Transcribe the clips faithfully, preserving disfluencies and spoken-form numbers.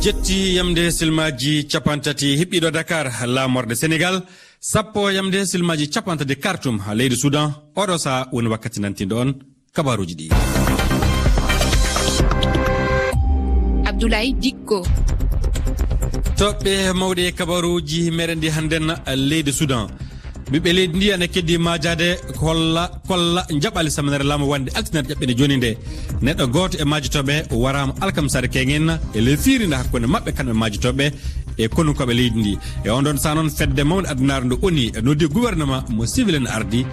Jetti yamde silmaaji capantati hiɓɓiiɗo Dakar, laamorde Senegal, sappo yamde silmaaji capantati Khartoum, leydi Sudan. Oɗo saha woni wakkati nantindo on kabaruuji ɗi. Abdoulaye Dikko. Toɓɓe mawɗe kabaruuji meɗen ɗi hannden, leydi Sudan. Ɓiɓɓe leydi ndi ana keddi maajaade kolla, kolla njaɓali saminere laamu wonde altine ƴaɓɓende jooni nde. Neɗɗo gooto e maajitooɓe waraama alkamisaare keŋen e ley fiirinde hakkunde maɓɓe kamɓe maajitooɓe e konunkooɓe leydi ndi. E on ɗon saha noon, fedde mawnde addunaare nde ONU e noddi gouvernement mo civil en ardi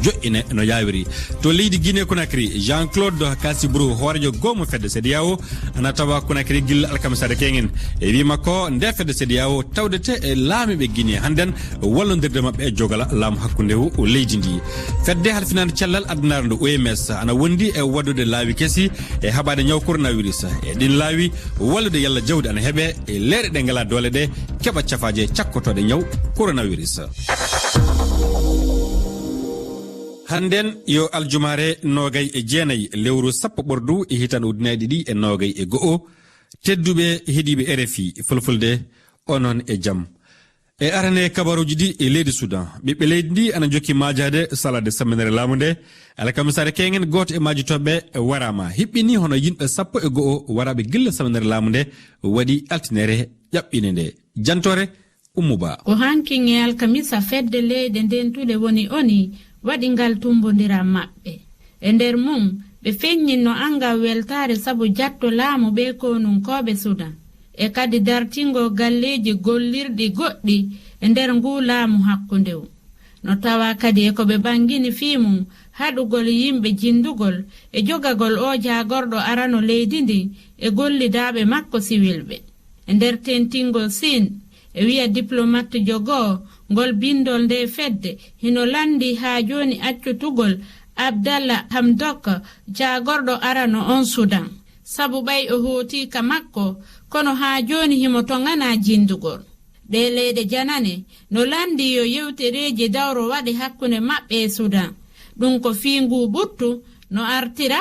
joƴƴine no yaawiri. To leydi Guinée Conakry, Jean-Claude Cassibrou, hooreejo goomu fedde CEDEAO, ana tawa Conakry gilla alkamisaare keŋen. E wii makko, nde fedde CEDEAO tawdete e laamiiɓe Guinée hannden wallondirde maɓɓe e jogala laamu hakkunde o leydi ndi. Fedde halfinaande cellal addunaare nde OMS ana wondi e waddude laawi kesi e haɓaade ñaw coronavirus. E ɗin laawi, wallude yalla jawdi ana heɓe e leyɗe ɗe ngalaa doole ɗe keɓa cafaaje cakkotooɗe ñaw coronavirus. Hannden yo aljumaare noogay e jeenay lewru sappo ɓordu e hitaande ujunaaji ɗiɗi e noogay e go'o. Tedduɓe heɗiiɓe R F I Fulfulde, onon e jam. E arane kabaruuji ɗi e leydi Sudan, ɓiɓɓe leydi ndi ana njokki maajaade salaade saminere laamu nde. Alkamisaare keŋen gooto e maajitooɓe waraama, hiɓɓini hono yimɓe sappo e go'o waraaɓe gilla saminere laamu nde waɗi altinere ƴaɓɓine nde. Jantoore Ummu Ba. Ko hankin e alkamisa fedde leyɗe ndentuɗe woni ONU waɗi ngal tumbondiral maɓɓe. E nder mum, ɓe feññinno anngal weltaare sabu jatto laamu ɓee konunkooɓe Sudan, e kadi dartingol galleeji gollirɗi goɗɗi e nder nguu laamu hakkundewu. No tawa kadi e ko ɓe ɓangini fii mum haɗugol yimɓe jinndugol e jogagol oo jaagorɗo arano leydi ndin e gollidaaɓe makko siwilɓe. E nder tentingol Siin, e wiya diplomatjo goo, ngol binndol ndee fedde hino lanndii haa jooni accutugol Abdallah Hamdok, jaagorɗo arano on Sudan, sabu ɓay o hootii ka makko, kono haa jooni himo toŋanaa jinndugol. Ɗee leyɗe janane no lanndii yo yewtereeji dawro waɗe hakkunde maɓɓe e Sudan. Ɗum ko fii nguu ɓuttu no artira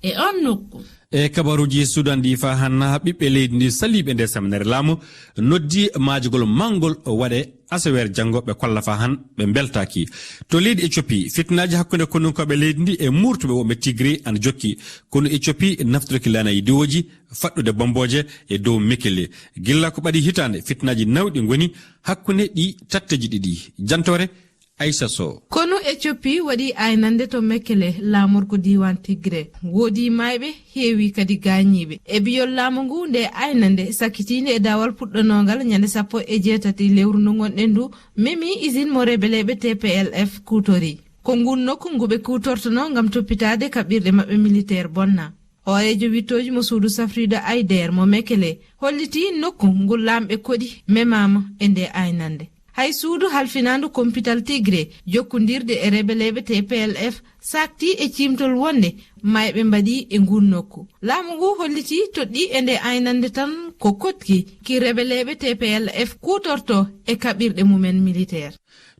e on nokku. E kabaruuji Sudan ɗi faa hanna, ɓiɓɓe leydi ndi saliiɓe nde saminere laamu noddi maajugol manngol waɗe asaweere janngo, ɓe kolla faa han ɓe mbeltaaki. To leydi Ethiopie, fitinaaji hakkunde konunkooɓe leydi ndi e murtuɓe wonɓe Tigray ana jokki. Konu Ethiopie naftorki laana e diwooji faɗɗude bombooje e dow Mekelle. Gilla ko ɓadii hitaande, fitinaaji nawɗi ngoni hakkunde ɗi tatteeji ɗiɗi. Jantoore Aisha Sow. Konu Ethiopie waɗi aynande to Mekele, laamorgo diiwaan Tigre. Woodii maayɓe, heewii kadi gaañiiɓe. E biyol laamu ngu, nde aynande sakkitiinde e daawal puɗɗonoongal ñande sappo e jeetati lewru ndu ngonɗen ndu, memii usine mo rebeleeɓe T P L F kuutorii. Ko nguun nokku ngu ɓe kuutortonoo ngam toppitaade kaɓirɗe maɓɓe militeer bonna. Hooreejo wiɗtooji mo suudu safriiɗo Aider mo Mekele hollitii nokku ngu laamɓe koɗi memaama e nde aynande. Hay suudu halfinaandu kompital Tigre jokkondirde e rebeleeɓe T P L F saaktii e ciimtol wonde maayɓe mbaɗii e nguun nokku. Laamu ngu hollitii toɗɗii e nde aynande tan ko koɗki ki rebeleeɓe T P L F kuutortoo e kaɓirɗe mumen militeer.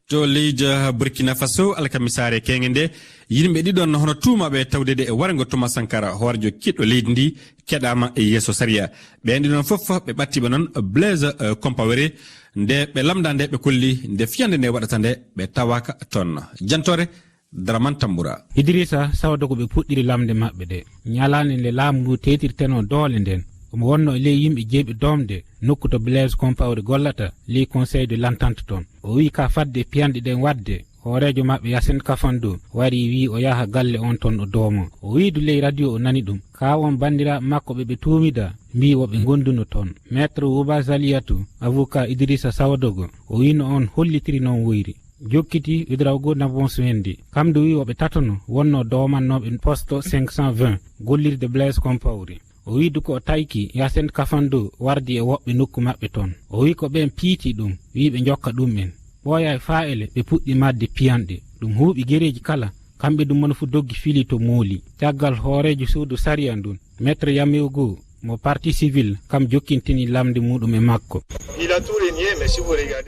To leydi Burkina Faso, alkamisaare keeŋe nde, yimɓe ɗiɗon hono tuumaaɓe tawdeede e warngo Thomas Sankara, hooreejo kiɗɗo leydi ndi, keɗaama e yeeso sariya. Ɓeen ɗiɗon fof ɓe ɓattii ɓe noon Blaise, eh, Compaoré. Nde ɓe lamndaa nde, ɓe kolli nde fiyannde nde waɗata nde, ɓe tawaaka toon. Jantoore Dramane Tambura. Idrissa Sawdogo ɓe puɗɗiri lamnde maɓɓe ɗe. Ñalaande nde laamu ngu teetirtenoo doole nden, omo wonnoo e ley yimɓe jeeɓi doomde nokku to Blaise Compaoré gollata, ley Conseil de l'Entente toon. O wi'i ka fadde piyanɗe ɗen waɗde, hooreejo maɓɓe Yasin Kafando wari wi'i o yaha galle on toon o doomo. O wi'i du ley radio o nani ɗum. Ka on banndiraaɓe makko ɓe ɓe tuumida mbi'i wo ɓe ngonduno toon. Maître Wuba Zaliyatu, avocat Idrissa Sawadogo, o wi'no on hollitiri non woyri. Jokkiti Ouedraogo Nabon Suendi. Kam du wi'i wo ɓe tatono wonno doomannooɓe poste cinq cent vingt gollirde Blaise Compaoré. O wi'i du ko o tayki Yasin Kafando wardi e woɓɓe nokku maɓɓe toon. O wi'i ko ɓeen piiti ɗum, wi'i ɓe njokka ɗum en. Ɓooya e faa'ele ɓe puɗɗi maɗde piyanɗe. Ɗum huuɓi gereeji kala, kamɓe ɗum mono fu doggi fili to mooli. Caggal hooreejo suudu sariya ndun, Maître Yameougou mo parti civil, kam jokkintini lamnde muɗum e makko.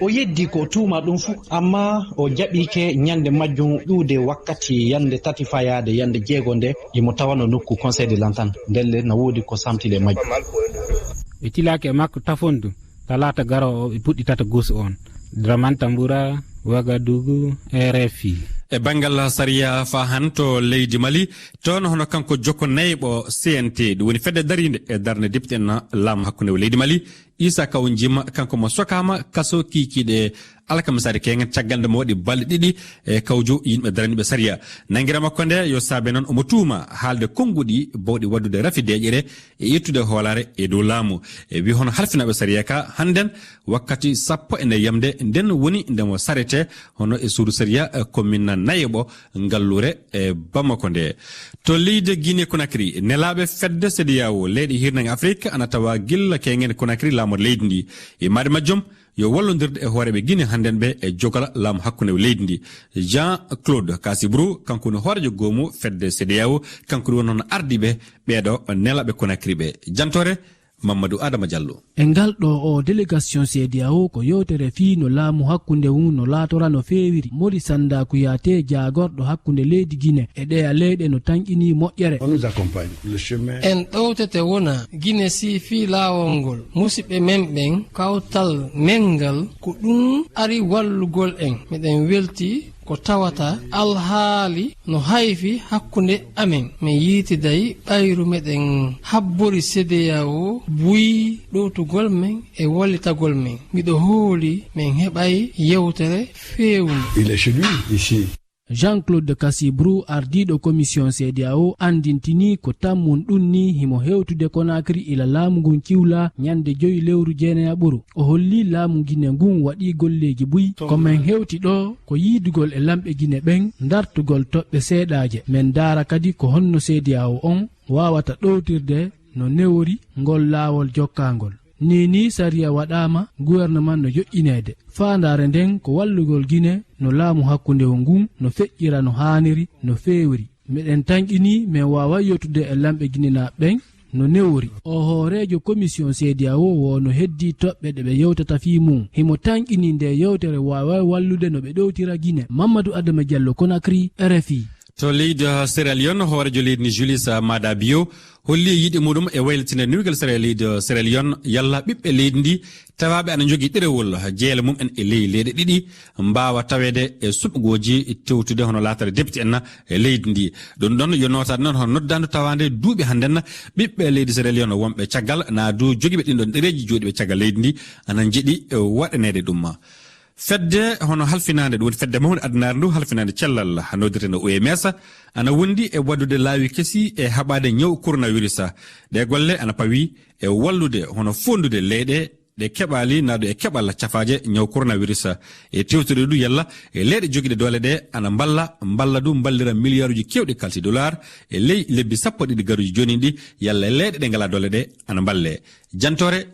O yeddi ko o tuuma ɗum fu, amma o jaɓiike ñande majjum ƴuude wakkati yande tati fayaade yande jeego nde, imo tawano nokku Conseil de l'Entente, ndelle na woodi ko samtili e majjum. Ɓe tilaaki e makko tafondu talaata garoowo o ɓe puɗɗitata gosu on. Draman Tambura, Wagadugu, R F I. E banngal sariya faa han to leydi Mali, toon hono kanko jokko nayɓo C N T, ɗum woni fedde dariinde e darnde depite en laamu hakkunde leydi Mali, Isa Kaw Njima, kanko mo sokaama kaso kiikiiɗe alkamisaare keeŋen caggal nde mo waɗi balɗe ɗiɗi e kawjo yimɓe daraniiɓe sariya. Nanngira makko nde yo saabe noon omo tuuma haalde konnguɗi bawɗi waɗdude rafi deeƴere e ƴettude hoolaare e dow laamu. E wi hono halfinaaɓe sariya ka hannden wakkati sappo e nayi yamde nden woni nde mo sarete hono e suudu sariya, eh, commune Nayeɓo, ngalluure e Bamako nde. To leydi Guinée Conakry, nelaaɓe fedde C E D E A O, leyɗe hirnange Afrique, ana tawa gilla keeŋen Conakry laamor leydi ndi. E maade majjum, yo wallondirde e hooreeɓe Guinée hannden ɓe e jogal laamu hakkunde leydi ndi. Jean Claude Kasibrou, kanko woni hooreejo goomu fedde C E D E A O, kanko woni noon ardiiɓe ɓeeɗo nelaaɓe Conakry ɓe. Jantore, Mamadou Adama Diallo. E ngal ɗo o délégation C E D E A O ko yewtere fii no laamu hakkunde ngun no laatora no feewiri. Mori Sanda Kuyate, jaagorɗo hakkunde leydi Guinée e ɗeya leyɗe no tanƴinii moƴƴere. On nous accompagne. Le chemin. En ɗowtete wona Guinée si fii laawol ngol. Musidɓe men ɓen, kawtal men ngal, ko ɗum ari wallugol en. Miɗen welti ko tawata alhaali no hayfi hakkunde amen. Mi yiitiday ɓayru meɗen habbori C E D E A O buy ɗowtugol men e wallitagol men. Miɗo hooli men heɓay yewtere feewnde. Il est chez lui, ici. Jean-Claude Cassibrou, ardiiɗo commission C E D E A O, anndintinii ko tammun ɗun nii himo hewtude Conakry ila laamu ngun ciwlaa ñannde joyi lewru jeenayaɓuru. O holli laamu Gine ngun waɗii golleeji buy. Ko men hewti ɗoo ko yiidugol e lamɓe Gine ɓen, ndartugol toɓɓe seeɗaaje. Men ndaara kadi ko honno C E D E A O on waawata ɗowtirde no newori ngol laawol jokkaangol. Nii nii sariya waɗaama, guwerneman no joƴƴineede. Faandaare nden ko wallugol Gine no laamu hakkundewu ngun no feƴƴira no haaniri, no feewiri. Miɗen tanƴinii men waaway yewtude e lamɓe Ginenaaɓe ɓen no newori. O hooreejo commission C E D E A O woo no heddii toɓɓe ɗe ɓe yewtata fii mun. Himo tanƴinii nde yewtere waaway wallude no ɓe ɗowtira Gine. Mamadou Adama Diallo, Conakry, R F I. To leydi Sierra Leone, hooreejo leydi ndi Julius Maada Bio holli yiɗi muɗum e waylitinde niwgel sariya leydi Sierra Leone, yalla ɓiɓɓe leydi ndi tawaaɓe ana njogii ɗerewol jeeyal mum'en e ley leyɗe ɗiɗi mbaawa taweede e suɓngooji tewtude hono laatare depite en e leydi ndi. Ɗum ɗon yo nootaade noon hono noddaandu tawaande duuɓi hannden ɓiɓɓe leydi Sierra Leone wonɓe caggal naa du jogiiɓe ɗin ɗon ɗereeji jooɗiiɓe caggal leydi ndi ana njiɗi waɗaneede ɗum. Fedde hono halfinaande, ɗum woni fedde mawnde addunaare ndu halfinaande cellal, noddirteende O M S, ana wondi e waɗdude laawi kesi e haɓaade ñaw coronavirus. Ɗee golle ana pawii e wallude hono foondude leyɗe ɗe keɓaali naadu e keɓal cafaaje ñaw coronavirus. E tewtude du yalla e leyɗe jogiiɗe doole ɗe ana mballa, mballa du mballira miliyaaruuji keewɗi kalti dollar e ley lebbi sappo e ɗiɗi garuuji jooni ɗi, yalla e leyɗe ɗe ngalaa doole ɗe ana mballe. Jantore,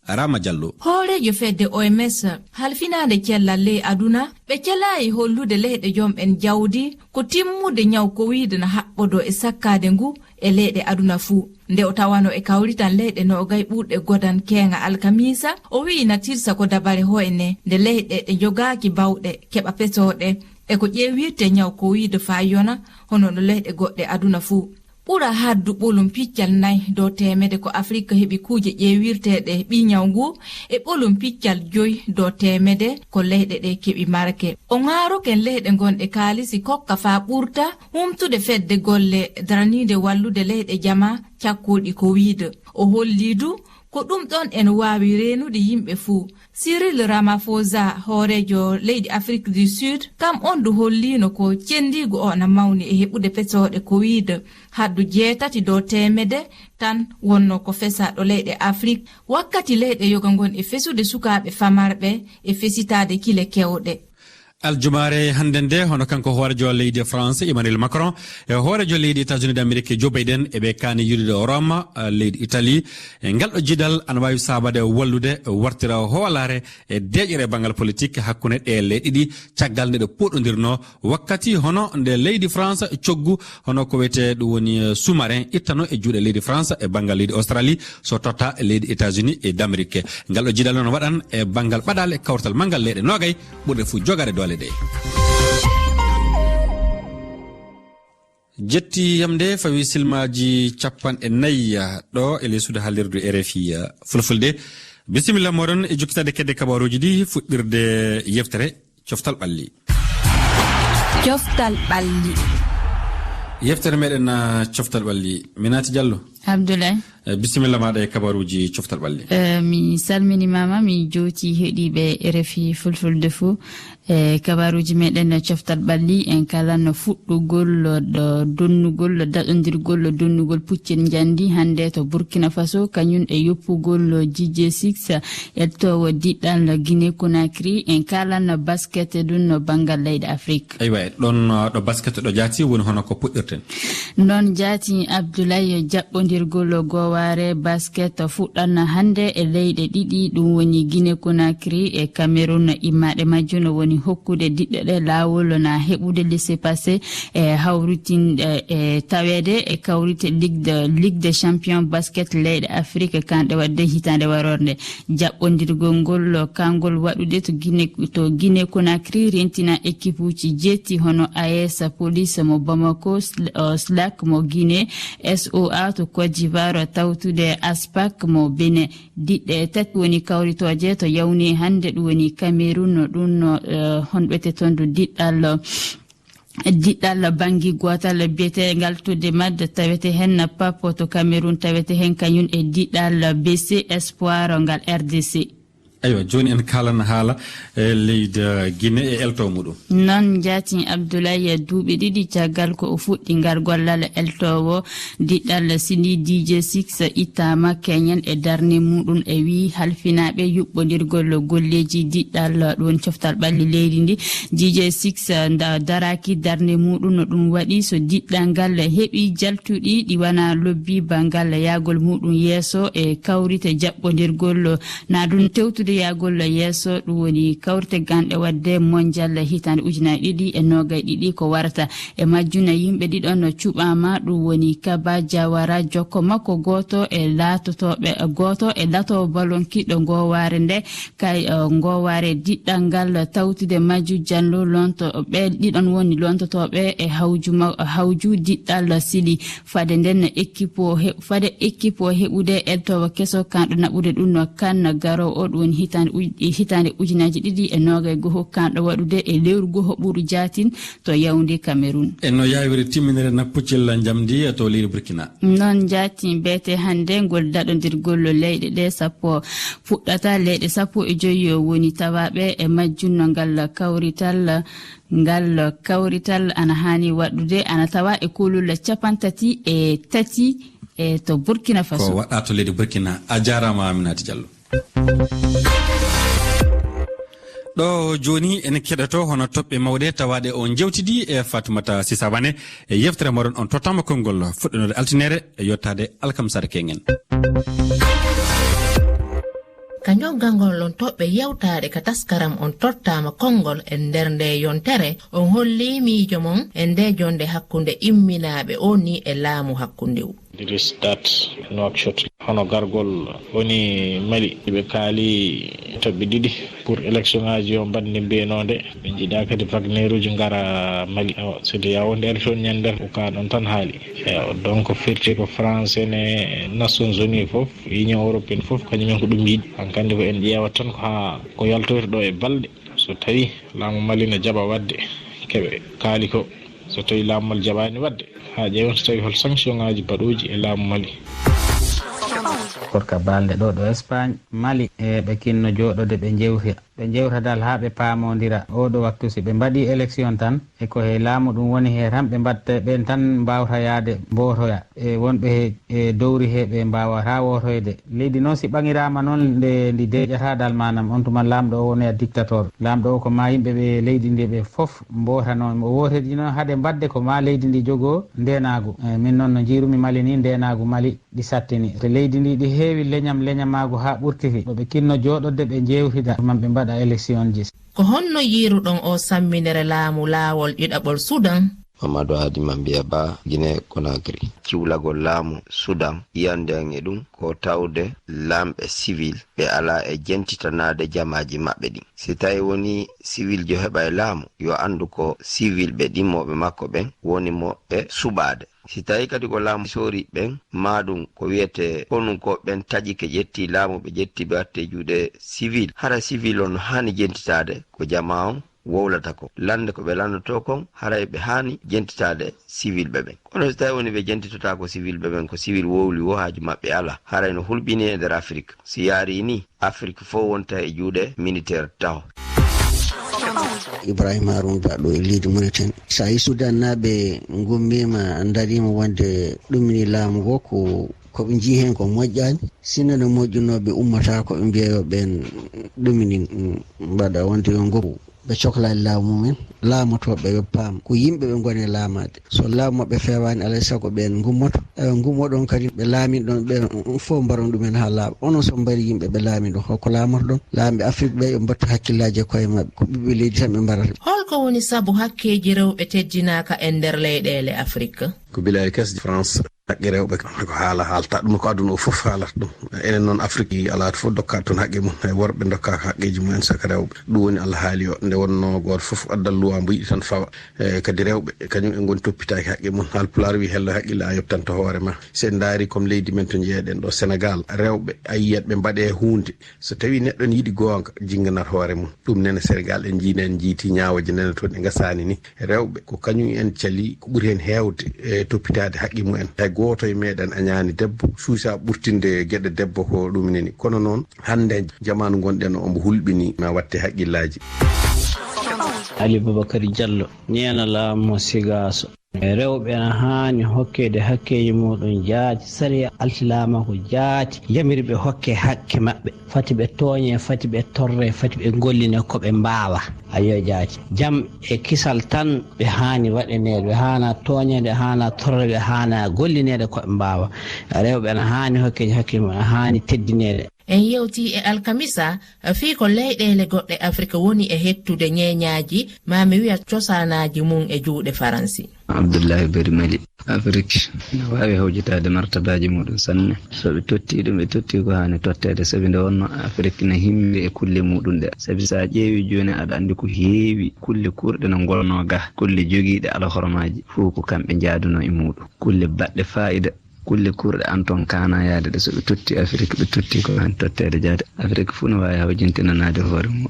Rama Diallo. Hooreejo fedde O M S, halfinaande cellal ley aduna, ɓe celaayi hollude leyɗe jom'en jawdi ko timmude ñaw kowiid na haɓɓodoo e sakkaade ngu e leyɗe aduna fuu. Nde o tawanoo e kawrital leyɗe noogay ɓurɗe godan keeŋa alkamiisa, o wi'i na tilsa ko dabare hoyne nde leyɗe ɗe njogaaki bawɗe keɓa pesooɗe e ko ƴeewirtee ñaw kowiid faa yona hono no leyɗe goɗɗe aduna fuu. Ɓura haddu ɓolum piccal nay dow teemede ko Afrik heɓi kuuje ƴeewirteeɗe ɓii ñaw ngu, e ɓolum piccal joy dow teemede ko leyɗe ɗe keɓi marke. O ŋaaroken leyɗe gonɗe kaalisi kokka faa ɓurta humtude fedde golle daraniinde wallude leyɗe jamaa cakkolɗi kowiid. O holli du ko ɗum ɗon en waawi reenude yimɓe fuu. Cyril Ramaphosa, hooreejo leydi Afrik du Sud, kam on du holliino ko cenndiigu o na mawni e heɓude pesooɗe kowiid. Haddu jeetati dow teemede tan wonnoo ko fesaa ɗo leyɗe Afrik, wakkati leyɗe yoga ngon e fesude sukaaɓe famarɓe e fesitaade kile kewɗe. Aljumaare hannde nde, hono kanko hooreejo leydi France, Emmanuel Macron, e hooreejo leydi États-Unis d'Amérique, Joe Biden, eɓe kaani yiidude Roma, eh, leydi Italie. E ngal ɗo jidal ana waawi saabade wallude wartira hoolaare e deeƴere banngal politik hakkunde ɗee leyɗe ɗiɗi, caggal nde ɗe poɗondirnoo wakkati hono nde leydi France coggu hono ko wiyetee ɗum woni, eh, sous-marin ittano e juuɗe leydi France e banngal leydi Australie so totta e leydi États-Unis et d'Amérique. Ngal ɗo jidal noon waɗan e banngal ɓadaale kawrital manngal leyɗe noogay ɓurɗe fuu jogaade doole ɗe. Jetti yamde fawi silmaaji capanɗe nayi ɗo e ley suudu haalirdu R F I Fulfulde. Bisimilla mooɗon e jokkitaade kedde kabaaruuji ɗi fuɗɗirde yeftere Coftal Ɓalli. Coftal Ɓalli. Yeftere meɗen, ah, Coftal Ɓalli. Minati Diallo. Abdoulaye. Eh, bisimilla maaɗa e kabaaruuji Coftal Ɓalli. Eh, mi salminimaama, mi jowti heɗiiɓe R F I Fulfulde fuu. E kabaaruuji meɗen Coftal Ɓalli, en kalan fuɗɗugol ɗo donnugol, daɗondirgol donnugol puccel njandi hannde to Burkina Faso, kañum e yoppugol J J six, eltoowo diɗɗal Guinée Conakry. En kalan basket ɗum no banngal leyɗe Afrik. Aywa, e ɗon, uh, ɗo basket ɗo jaati woni hono ko puɗɗirten. Noon jaati Abdoulaye, jaɓɓondirgol goowaare basket fuɗɗan hannde e leyɗe ɗiɗi, ɗum woni Guinée Conakry e Cameroun. Immaaɗe majjum no woni hokkude diɗɗe ɗe laawol na heɓude laissez-passer e hawritin-, e, e taweede e kawrite Ligue de, Ligue des Champions basket leyɗe Afrik kanɗe waɗde hitaande waroore nde. Jaɓɓondirgol ngol, kangol waɗude to Guinée, to Guinée Conakry, rentina équipe uji jetti hono A S Police mo Bamako, Sl-, o, Slack mo Guinée, S O A to Côte d'Ivoire, tawtude ASPAC mo Bénin. Diɗɗe tati woni kawritooje to Yaoundé hannde, ɗum woni Cameroun, ɗum no, eh, honɓete toon ɗo diɗɗal, diɗɗal banngi gootal biyeteegal to Demad, tawete heen Papo to Cameroun, tawete heen kañum e diɗɗal B C Espoir ngal R D C. Aywa, jooni en kaalan haala, eh, leydi, eh, Guinée e elto muɗum. Noon jaati Abdoulaye, duuɓi ɗiɗi caggal ko o fuɗɗi ngal gollal eltoowo diɗɗal Sini D J six ittaama keñen e darnde muɗum e wii halfinaaɓe yuɓɓondirgol golleeji diɗɗal ɗum coftal ɓalli leydi ndi. D J six nda daraaki darnde muɗum no ɗum waɗi so diɗɗal ngal heɓi jaltuɗi ɗi wana lobbi banngal yaagol muɗum yeeso e kawrite jaɓɓondirgol na ɗum tewtude yaagol yeeso, ɗum woni kawrite ganɗe waɗde mondial hitaande ujunaaji ɗiɗi e noogay ɗiɗi ko warata. E majjum yimɓe ɗiɗon no cuɓaama, ɗum woni Kaba Jawara, jokko makko gooto e laatotooɓe, gooto e laatoowo ballon kiɗɗo ngoowaare nde, kay, eh, ngoowaare diɗɗal ngal tawtude majju janlo lonto, ɓe ɗiɗon woni lontotooɓe e hawju ma-, hawju diɗɗal sili. Fade nden no équipe o he-, fade équipe o heɓude eltoowo keso kanɗo naɓude ɗum no kan garoowo o, ɗum woni hitaande uj-, hitaande ujunaaji ɗiɗi e noogay goho kanɗo waɗude e lewru goho ɓuru jaatin to Yaoundé, Cameroun. E no yaawiri timminere nappuccel njamndi to leydi Burkina. Noon jaati mbete hannde ngol daɗondirgol leyɗe ɗe sappo fuɗɗata, leyɗe sappo e joyi woni tawaaɓe e majjum no ngal kawrital, ngal kawrital ana haani waɗude, ana tawa e kulol capantati e tati e to Burkina Faso. Ko waɗa to leydi Burkina. A jaaraama, Aminata Diallo. Ɗo jooni en keɗoto hono toɓɓe mawɗe tawaaɗe on jewtidi e Fatoumata Sisabane e yeftere moɗon on tottama konngol fuɗɗanode altinere e yottaade alkamsare kengen. Ka njogganngol on toɓɓe yewtaade ka taskaram on tottama konngol e nder nde yontere, on holli miijo mon e nde jonde hakkunde imminaaɓe O N U e laamu hakkunde u. Idriss Daat, Nouakchott. Hono gargol O N U Mali, ɓe kaali toɓɓe ɗiɗi pour élection ngaji yo mbaɗne mbeenode. Ɓe njiɗa kadi Wagneruji ngara Mali. Awa, C D A O nde ari toon ñande o ka ɗon tan haali. Ewa, donc firti ko France ne, Nations Unies fof, Union Européenne fof, kañum en ko ɗum yiɗi. Hankandi ko en ƴeewat tan ko haa ko yaltoyta ɗo e balɗe. So tawi laamu Mali ne jaɓa waɗde keɓe kaali ko, so tawi laamu Mali jaɓaani waɗde, haa ƴeewen so tawi hol sanction ŋaaji baɗooji e laamu Mali. Korka balɗe ɗo, ɗo Espagne, Mali, e ɓe kinno jooɗode ɓe njewta. Ɓe njewta dal haa ɓe paamondira. Oo ɗo waktu si ɓe mbaɗi élection tan, e ko he laamu ɗum woni he tan ɓe mbaɗta, ɓeen tan mbaawta yaade mbootoya. E wonɓe he, e dowri he ɓe mbaawata wootoyde. Leydi noon si ɓaŋiraama noon nde ndi deeƴata dal maanam on tuma laamɗo o wonoya dictateur. Laamɗo o ko ma yimɓe ɓe leydi ndi ɓe fof mbootanoo. O wootedi noon hade mbaɗde ko ma leydi ndi jogoo ndeenaagu. E min noon no njiirumi Mali ni ndeenaagu Mali ɗi sattini. Te leydi ndi ɗi heewi leñam leñamaagu haa ɓurtiti. Ɗo ɓe kinno jooɗodde ɓe njeewtida man ɓe mbaɗa élection ji. Ko honno yiiruɗon o samminere laamu laawol ɗiɗaɓol Sudan? Mamadou Hadi Mambiya Ba, Guinée Conakry. Ciwlagol laamu Sudan, yiyannde am e ɗum ko tawde laamɓe sivil ɓe alaa e jentitanaade jamaaji maɓɓe ɗin. Si tawi woni siviljo heɓa e laamu, yo anndu ko sivilɓe ɗimmooɓe makko ɓen woni mo e suɓaade. Si tawi kadi ko laamu soori ɓen, maa ɗum ko wiyetee konunkooɓe ɓen taƴike, ƴetti laamu, ɓe ƴetti ɓe watti e juuɗe sivil. Hara sivil on haani jentitaade ko jamaa on wowlata ko. Lande ko ɓe lanndotoo kon, haray ɓe haani jentitaade sivilɓe ɓen. Kono si tawi woni ɓe jentitotaako sivilɓe ɓen, ko sivil wowli woo, haaju maɓɓe alaa, haray no hulɓini e nder Afrik. Si yaarii ni, Afrik fof wonta e juuɗe militeer taho. Ibrahima Haruna Ba ɗo e leydi Mauritanie. So a yii Sudan naaɓe ngummiima, ndariima wonde ɗum ni laamu ngo ko, ko ɓe njii heen ko moƴƴaani. Sinno no moƴƴunoo, ɓe ummataa ko ɓe mbiya yo ɓeen ɗum ni, mm, mbaɗa wonde yo ngoppu. Ɓe coklaali laamu mumen, laamotooɓe ɓe paam ko yimɓe ɓe ngoni e laamaade. So laamu maɓɓe feewaani, alaa e sago ɓeen ngummoto. Ewa, ngummoɗon kadi ɓe laamiɗon ɓe, mm, fof mbaron ɗumen haa laaɓa. Onon so mbari yimɓe ɓe laamiɗon, holko laamorɗon? Laamɓe Afrik ɓe yo mbattu hakkillaaji e koye maɓɓe. Ko ɓiɓɓe leydi tan ɓe mbarata. Holko woni sabu hakkeeji rewɓe teddinaaka e nder leyɗeele Afrik? Ko Bilal Kes, France. Haqqe rewɓe kam ko haala haalta ɗum, ko aduna o fof haalata ɗum. Enen noon Afrik alaa to fof dokkaɗo toon haqqe mum, hay worɓe dokkaaka haqqeeji mumen saka rewɓe. Ɗum woni Allah haali o, nde wonnoo gooto fof adda luwa mbo yiɗi tan fawa. E kadi rewɓe kañum en ngoni toppitaaki haqqe mum. Haalpulaar wi hello haqqille a yottanto hoore ma. So en ndaari comme leydi men to njeeɗen ɗo Sénégal, rewɓe a yiyat ɓe mbaɗe huunde. So tawi neɗɗo ne yiɗi goonga, jinganat hoore mum. Ɗum nene Sénégal en njiino, en njiiti ñaawooje nene toon ɗe ngasaani ni. Rewɓe ko kañum en cali ko ɓuri heen heewde e toppitaade haqqe mumen. Hay gooto e meɗen añaani debbo suusa ɓurtinde geɗe debbo ko ɗum neni. Kono noon hannde jamaanu ngonɗen o mbo hulɓini ma watte haqqillaaji. Ali Boubacar Diallo, neena laamu Sigaaso. Rewɓe ena haani hokkeede hakkeeji muɗum jaati. Sariya alti laama ko jaati. Yamiri ɓe hokke hakke maɓɓe. Fati ɓe tooñe, fati ɓe torre, fati ɓe golline ko ɓe mbaawa. Ayo jaati. Jam e kisal tan ɓe haani waɗaneede. Ɓe haana tooñeede, haana torre, ɓe haana gollineede ko ɓe mbaawa. Rewɓe ena haani hokkeeji hakke mum, ena haani teddineede. En yewtii e alkamisa fii ko leyɗeele goɗɗe Afrik woni e hettude ñeeñaaji, maa mi wiya cosaanaaji mum e juuɗe Faransi. Abdullahi Bari Mali. Afrik no waawi hawjitaade martabaaji muɗum sanne. So ɓe tottii ɗum, ɓe tottii ko haani totteede, sabi nde wonnoo Afrik ne himmi e kulle muɗum ɗe. Sabi so a ƴeewii jooni, aɗa anndi ko heewi kulle kuurɗe no ngolnoo gaa, kulle jogiiɗe alhormaaji, fof ko kamɓe njaadunoo e muɗum. Kulle baɗɗe faayida. Kulle kuurɗe an toon kaana yaade ɗe, so ɓe totti Afrik, ɓe totti ko haani totteede jaade. Afrik fuu no waawi hawjintinanaade hoore mum.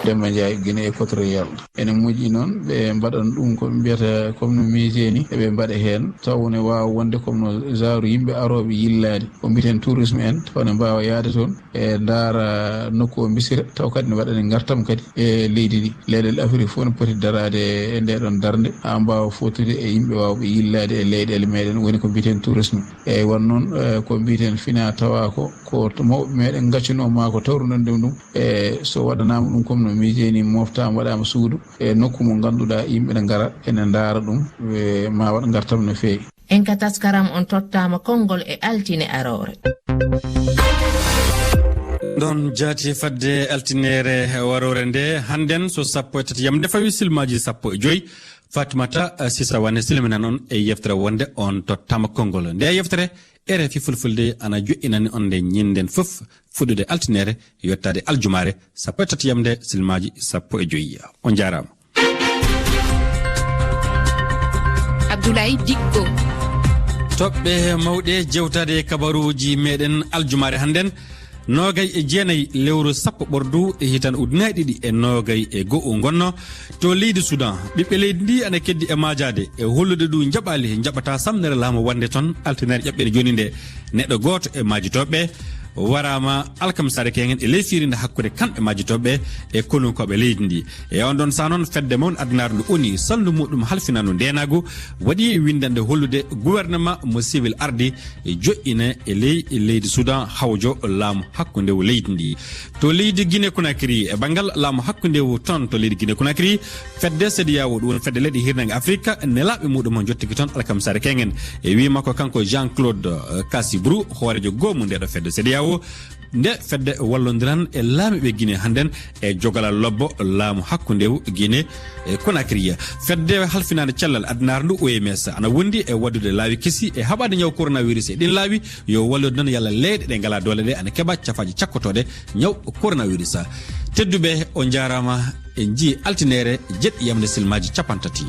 Demba Ndiaye, Guinée Équatoriale. Ene moƴƴi noon ɓe mbaɗan ɗum ko ɓe mbiyata comme no musée ni, eɓe mbaɗa heen, taw ne waawa wonde comme no genre yimɓe arooɓe yillaade, ko mbiten tourisme en, taw ne mbaawa yaade toon. E ndaara nokku o mbisira, taw kadi ne waɗani ngartam kadi e leydi ndi. Leyɗeele Afrik fof ne poti daraade e ndee ɗoon darnde, haa mbaawa footude e yimɓe waawɓe yillaade e leyɗeele meeɗen, woni ko mbiten tourisme. Eeyi, won noon, e, ko mbiten fina tawa ko, ko to mawɓe meeɗen ngaccunoo maa ko tawruɗen ɗum ɗum. E so waɗanaama ɗum comme no musée ni, moftaama, waɗaama suudu e nokku mo ngannduɗaa yimɓe ne ngara, ene ndaara ɗum, e, ma waɗ ngartam no feewi. En ka taskaram on tottaama konngol e altine aroore. Ɗon jaati fadde altinere waroore nde, hannden so sappo e tati yamde fawi silmaaji sappo e joy. Fatimata, eh, Sisa Wane silminan on e yeftere wonde on tottaama konngol. Nde yeftere R F I Fulfulde ana joƴƴinani on nde ñinden fof, fuɗɗude altinere yottaade aljumaare, sappo e tati yamde silmaaji sappo e joy. On jaaraama. Abdoulaye Dicko. Toɓɓe mawɗe jewtaade e kabaruuji meɗen aljumaare hannden, noogay e jeenay lewru sappo ɓordu e hitan ujunaaji ɗiɗi e noogay e go'o ngonno to leydi Sudan. Ɓiɓɓe leydi ndi ana keddi e maajaade e hollude ndu njaɓaali njaɓata samnere laamu wonde toon altinere ƴaɓɓere jooni nde. Neɗɗo gooto e maajitooɓe waraama alkamisaare keñen e ley fiirinde hakkunde kamɓe maajitooɓe e konunkooɓe leydi ndi. E on ɗon saha noon, fedde mawnde addunaare nde O N U, salndu muɗum halfinaandu ndeenaagu, waɗi winndannde hollude gouvernement mo civil ardi joƴƴina e ley leydi Sudan hawjo laamu hakkundewu leydi ndi. To leydi Guinée Conakry, e banngal laamu hakkundewu toon to leydi Guinée Conakry, fedde CEDEAO, ɗum woni fedde leyɗe hirnaange Afrika, nelaaɓe muɗum jottiki toon alkamisaare keñen. E wii makko kanko Jean-Claude, eh, Cassibrou, hooreejo goomu ndeɗo fedde CEDEAO, Nde fedde wallondiran e laamiiɓe Gine hannden e jogalal lobbo laamu hakkundewu Gine e Konakiri. Fedde halfinaande cellal addunaare ndu, O M S, ana wondi e waddude laawi kesi e haɓaade ñaw coronavirus e ɗin laawi. Yo wallodir noon yalla leyɗe ɗe ngalaa doole ɗe ana keɓa cafaaji cakkotooɗe ñaw coronavirus. Tedduɓe, on njaaraama. En njii altineere jeɗɗi yamde silmaaji capantati.